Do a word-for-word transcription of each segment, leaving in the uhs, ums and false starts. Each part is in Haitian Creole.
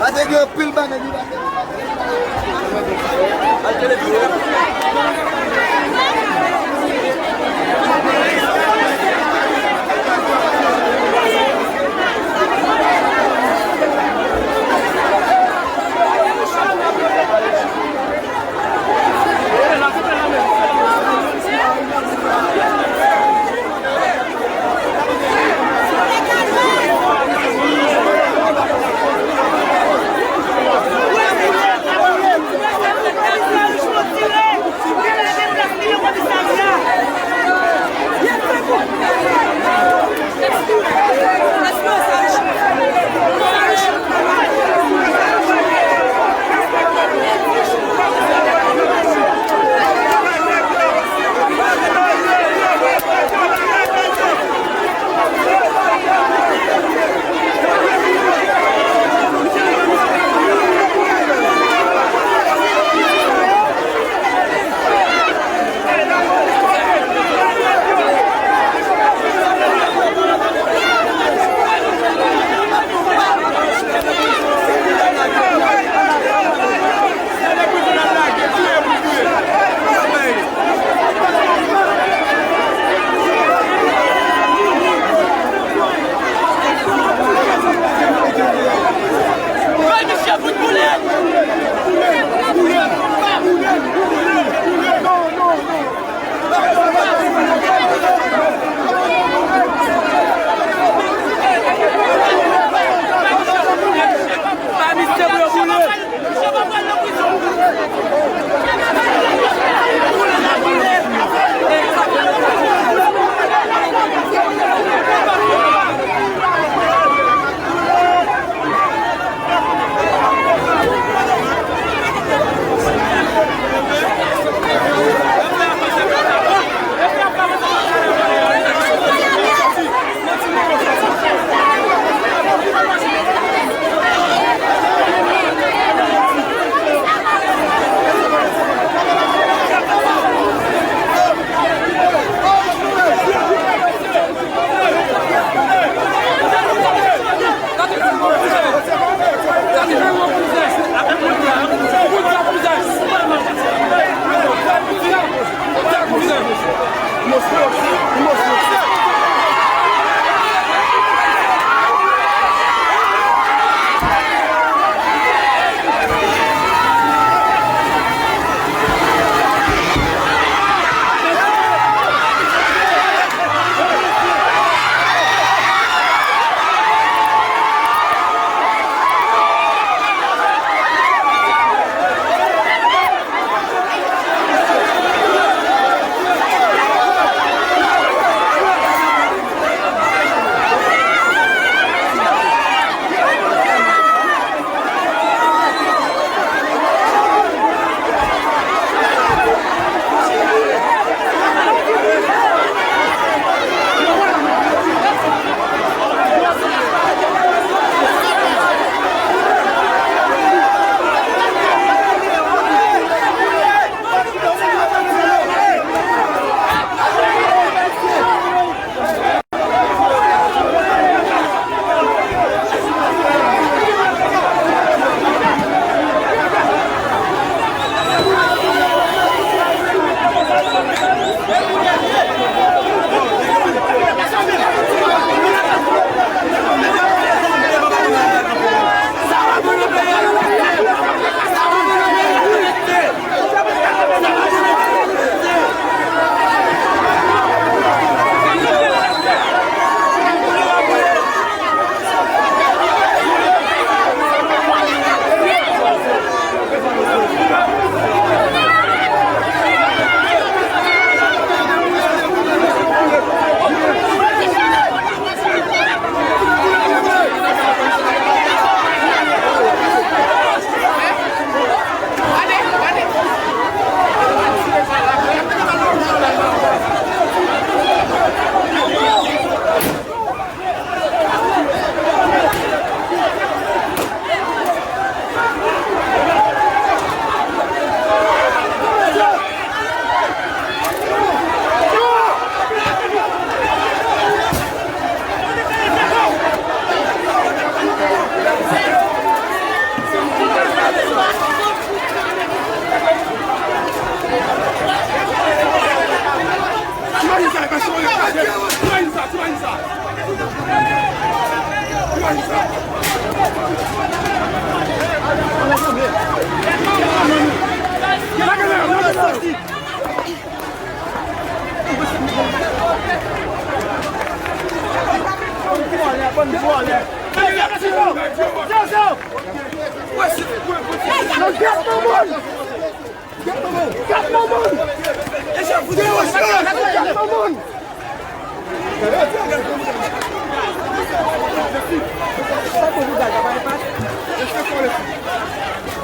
Pase gen anpil bagay ki pa fè.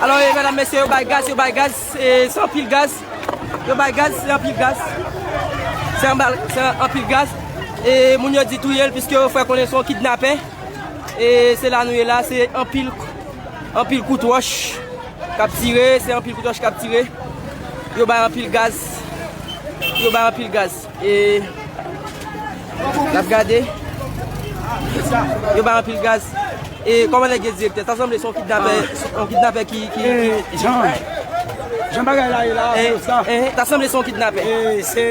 Alò, e, medam, mesye, yo bay gaz, yo bay gaz, e, se anpil gaz. Yo bay gaz, se anpil gaz. Se anba-, se anpil gaz. E moun yo di touye l, piske yo fè konnen se yon kidnapè. E se la nou ye la, se anpil, anpil kout wòch k ap tire, se anpil kout wòch k ap tire. Yo bay anpil gaz. Yo bay anpil gaz. E n ap gade. Yo bay anpil gaz. E kòman nèg ye, direktè? Sa sanble se yon kidnapè, yon kidnapè ki, ki, ki... Eh, Jan, jan bagay la ye la, eh, sa. Eh, ta sanble se yon kidnapè. Eh, se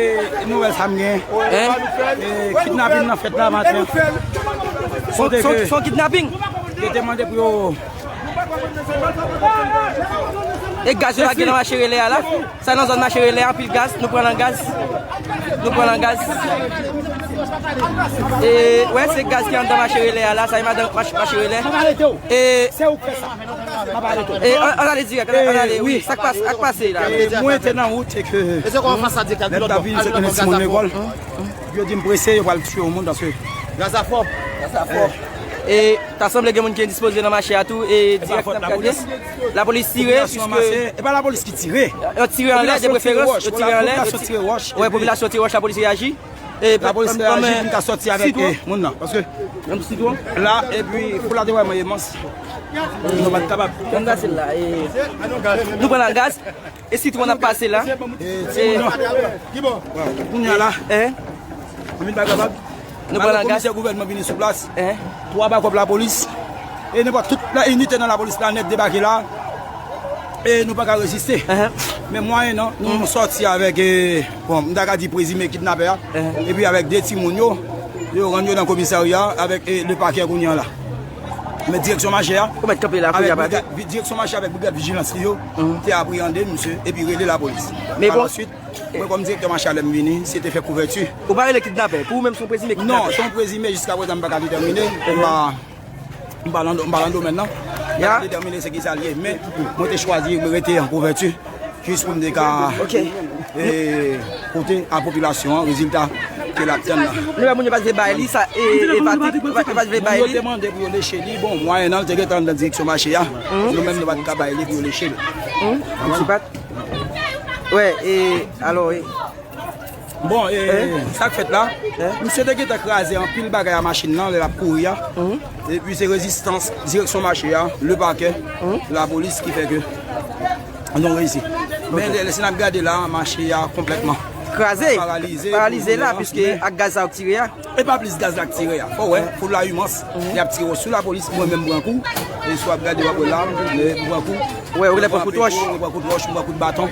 nouvèl sa m gen. Eh? Eh, kidnapin nan fèt la maten. Son, son, son kidnapin? Yo te mande pou yo... E gaz yo lage nan mache relè a la? Sa nan zòn mache relè, anpil gaz, nou pran nan gaz. Nou pran nan gaz. E, wè, se gaz ki anndan mache relè a la, sa e madan mach-, mache relè. E, se ou k fè sa. E, an, an ale dirèk, an, an ale, wi, sa k pase, sa k pase la? E, mwen te nan wout, e ke lè m t ap vini, se te gen timoun lekòl. Yo di m prese, yo pral tiye yon moun, paske gaz la fò. Gaz la fò. E, ta sanble gen moun ki endispoze nan mache a tou, e dirèk n ap gade. Lapolis tire, piske... E pa lapolis ki tire. Yo tire anlè, de preferans, yo tire anlè. Popilasyon tire wòch. Wè, popilasyon tire wòch, lapolis reyaji. E, lapolis reyaji pou n ka sòti avèk, e, moun nan. Paske la, epi, pou la te wè mwen, e mans. Nou pa t kapab. Konn gaz la, e, nou pran nan gaz. E sitwon ap pase la. E timoun yo. Kounye a la. Eh? Ann vin pa kapab. Nou pran nan gaz. Komisè gouvènman vini sou plas. Eh? Twa bakòp lapolis. E nenpòt tout la inite nan lapolis la nèt debake la. E nou pa ka reziste. Eh? Men mwayennan, nou sòti avèk, eh, bon, m ta ka di prezime kidnapè a. Eh? Epi avèk de timoun yo, yo rann yo nan komisarya avèk, eh, le pakè kounye a la. Men direksyon mache a, avèk brigad, direksyon mache avèk brigad vijilans li yo, te apreyande misye epi rele lapolis. Men bon, pa la swit, mwen kòm direktè mache a lè m vini, se te fè kouvèti. Ou pa rele kidnapè, pou ou menm se yon prezime kidnapè? Non, se yon prezime, jiska prezan m pa ka detèmine. M pa, m pa nan, m pa nan domèn nan. M pa ka detèmine se ki sa l ye, men mwen te chwazi rete an kouvèti. Jis pou m te ka, eh, pote a popilasyon an rezilta ke l ap tann nan. Nou wè moun yo pa t vle bay li sa, e, e Patrick, yo pa t vle bay li. Moun yo te mande pou yo leche li, bon, mwayennan l te gentan anndan direksyon mache a. Nou menm nou pa t ka bay li pou yo leche l. Wè, e, alò, e, Bon, e, sa k fèt la, misye te gentan kraze anpil bagay a machin nan lè l ap kouri a. Epi se rezistans direksyon mache a, le pakè, lapolis ki fè ke nou reyisi. Men lè, lè si n ap gade la, mache a konplètman kraze, paralize, paralize la, piske ak gaz sa yo k tire a. E pa plis gaz la k tire a. Fò w wè, foul la imans. Y ap tire sou lapolis, mwen menm pran kou. E si w ap gade, w ap wè la, m pran kou. Wè, ou lè pran kout wòch. Ou pran kout wòch, ou pran kout baton.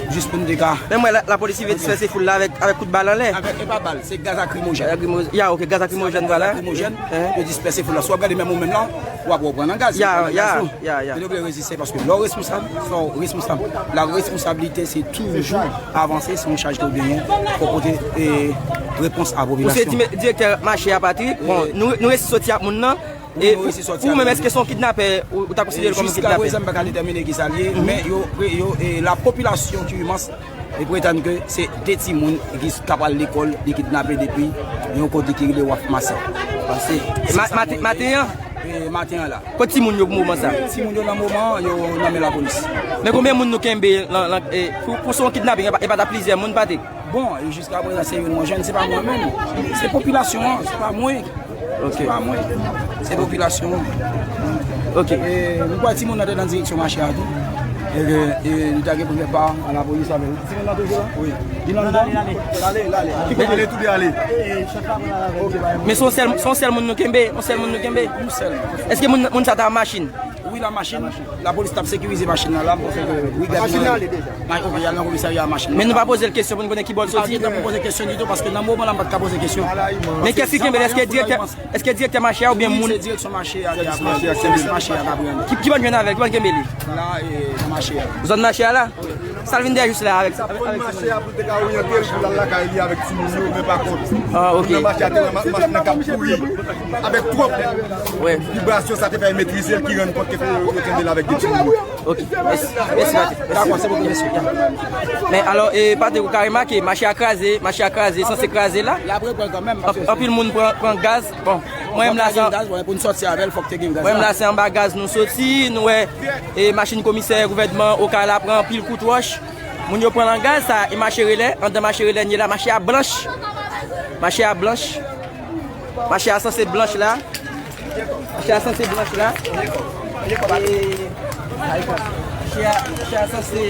Jis pou n te ka. Men mwen, la, lapolis rive dispèse foul la avèk, avèk kout bal anlè. Avèk, e pa bal, se gaz lakrimojèn. Lakrimojèn, ya, ok, gaz lakrimojèn, vwala. Gaz lakrimojèn, yo dispèse foul la. Si w ap gade menm ou menm la, w ap wè w pran nan gaz. Ya, ya, ya, ya. Men nou vle reziste paske lè w responsab, fò w responsab. La responsabilité, se toujou avanse, se yon chaj ke w genyen, fò w pote, e, repons a popilasyon. Ou se di-, direktè mache a, Patrick. Bon, nou, nou resi sòti ak moun nan. E ou, ou menm, èske se yon kidnapè, ou, ou ta konsidere l kòm yon kidnapè? Jiska prezan, m pa ka detèmine ki sa l ye, men yo, yo, e, la popilasyon ki imans, e pretann ke se de timoun ki s-, k ap al lekòl, li kidnape depi yon kote ki rele Waf Mase. Pase. Ma-, maten, maten an? E, maten an la. Kot timoun yo pou moman sa? Timoun yo nan moman an, yo nan men lapolis. Men konbyen moun nou kenbe lan, lan, e, pou, pou se yon kidnaping, e pa, e pa ta plizyè moun, Patrick? Bon, e jiska prezan, se youn mwen jwenn, se pa mwen menm. Se popilasyon an, se pa mwen. Ok. Se pa mwen. Se popilasyon an. Ok. E, nou kwè timoun nan te nan direksyon mache a tou. E ke, e, nou ta gen premye pa a lapolis avè l. Timoun nan toujou la? Wi. Li nan anndan? L ale, l ale. Ki kote l ale? Tou de ale. Ok. Men se yon sèl, se yon sèl moun nou kenbe? Yon sèl moun nou kenbe? Yon sèl. Èske moun, moun sa ta an machin? Wi, la machin, lapolis t ap sekirize machin nan la, m panse ke wi, gad machin nan ale deja. Ma-, ok, y al nan komisarya a machin nan. Men nou pa poze l kesyon pou n konnen ki bò l soti. N pa poze kesyon ditou, paske nan moman la, m pa t ka poze kesyon. Men kiyès ki kenbe l? Èske direktè, èske direktè mache a oubyen moun? Wi, se direksyon mache a ki ap pran. Mache a ki ap pran. Ki, ki bann jwenn avè l? Ki bann kenbe li? La, e, nan mache a. Zòn mache a la? Sa l vin dèyè jis la avèk sa? Avèk, avèk mache a pou l te ka oryante l pou l al lakay li avèk timoun yo, men pa kont. Ah, ok. Nan mache a te wè ma-, machin nan k ap kouri avèk twòp vibrasyon, sa te fè l metrize l, ki rann kont ke fè yo, yo kenbe l avèk de timoun yo. Ok. Mèsi, mèsi, Patrick. Dakò, se bon, mèsi. Men alò, e, Patrick, ou ka remake, mache a kraze, mache a kraze, sanse kraze la. L ap reprann kanmenm. Anp-, anpil moun pran, pran gaz. Bon, mwen menm la, se an-, pou n sòti avè l, fòk te gen gaz la. Mwen menm la, se anba gaz nou soti, nou wè, e, machin komisè gouvènman Okay la pran anpil kout wòch. Moun yo pran nan gaz, sa e mache relè, anndan mache relè n ye la, mache a blanch. Mache a blanch. Mache a sanse blanch la. Mache a sanse blanch la. E, mache a, mache a sanse,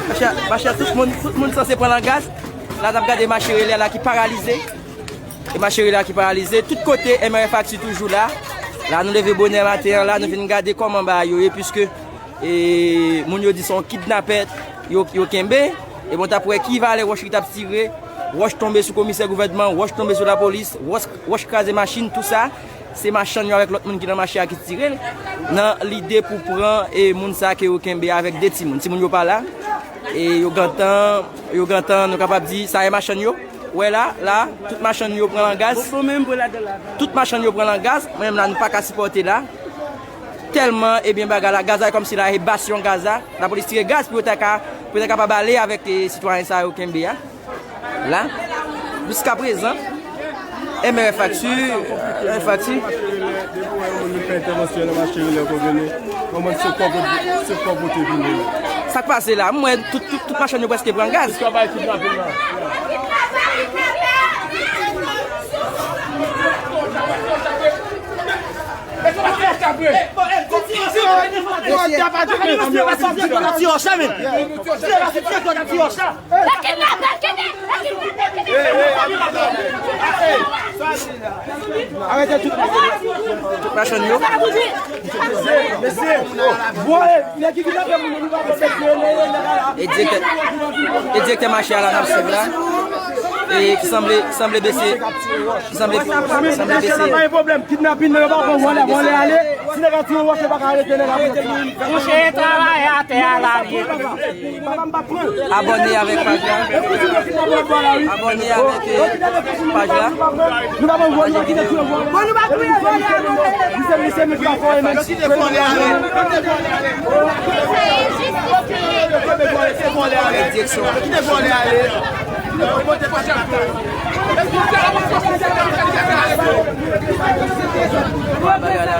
mache a, mache a tout moun, tout moun sanse pran nan gaz. La n ap gade mache relè la ki paralize. E mache relè la ki paralize. Tout kote M R F Actu toujou la. La nou leve bonè maten an la, nou vin gade kòman bagay yo ye, piske e moun yo di se yon kidnapè yo, yo kenbe. E bon, t ap wè ki valè wòch ki t ap tire. Wòch tonbe sou komisè gouvènman, wòch tonbe sou lapolis, wòch, wòch kraze machin, tou sa. Se machann yo avèk lòt moun ki nan mache a ki tire l. Nan lide pou pran, e, moun sa ke yo kenbe avèk de timoun. Timoun yo pa la. E yo gentan, yo gentan, nou kapab di, sa e machann yo. Wè la, la, tout machann yo pran nan gaz. Tout machann yo pran nan gaz. Mwen menm la, nou pa ka sipòte la. Tèlman, ebyen, bagay la, gaz la, kòmsi la, e basyon gaz la. Lapolis tire gaz pou yo ta ka, pou yo ta kapab ale avèk, e, sitwayen sa yo kenbe a. La, jiskaprezan, M R F Actu, M R F Actu. Depi w wè yon moun fè entèvansyon nan mache relè kote nou, yon moun se kò kote, se kò kote vini la. Sa k pase la? M wè tout, tout, tout machann yo prèske pran gaz. Sa bay kidnapin la. Arete tout machann yo. E direktè, e direktè mache a la n ap swiv la. E ki sanble, ki sanble bese. Ki sanble, sanble bese. Mesye, pa gen pwoblèm. Kidnapin nan, yo pa pran vòlè, vòlè ale. Si nèg la tire wòch, yo pa ka arete nèg la. Mouche travayè atè a la li ye. Abòne avèk paj la. Abòne avèk, eh, paj la. Pataje videyo. Avèk direksyon. Bagay la.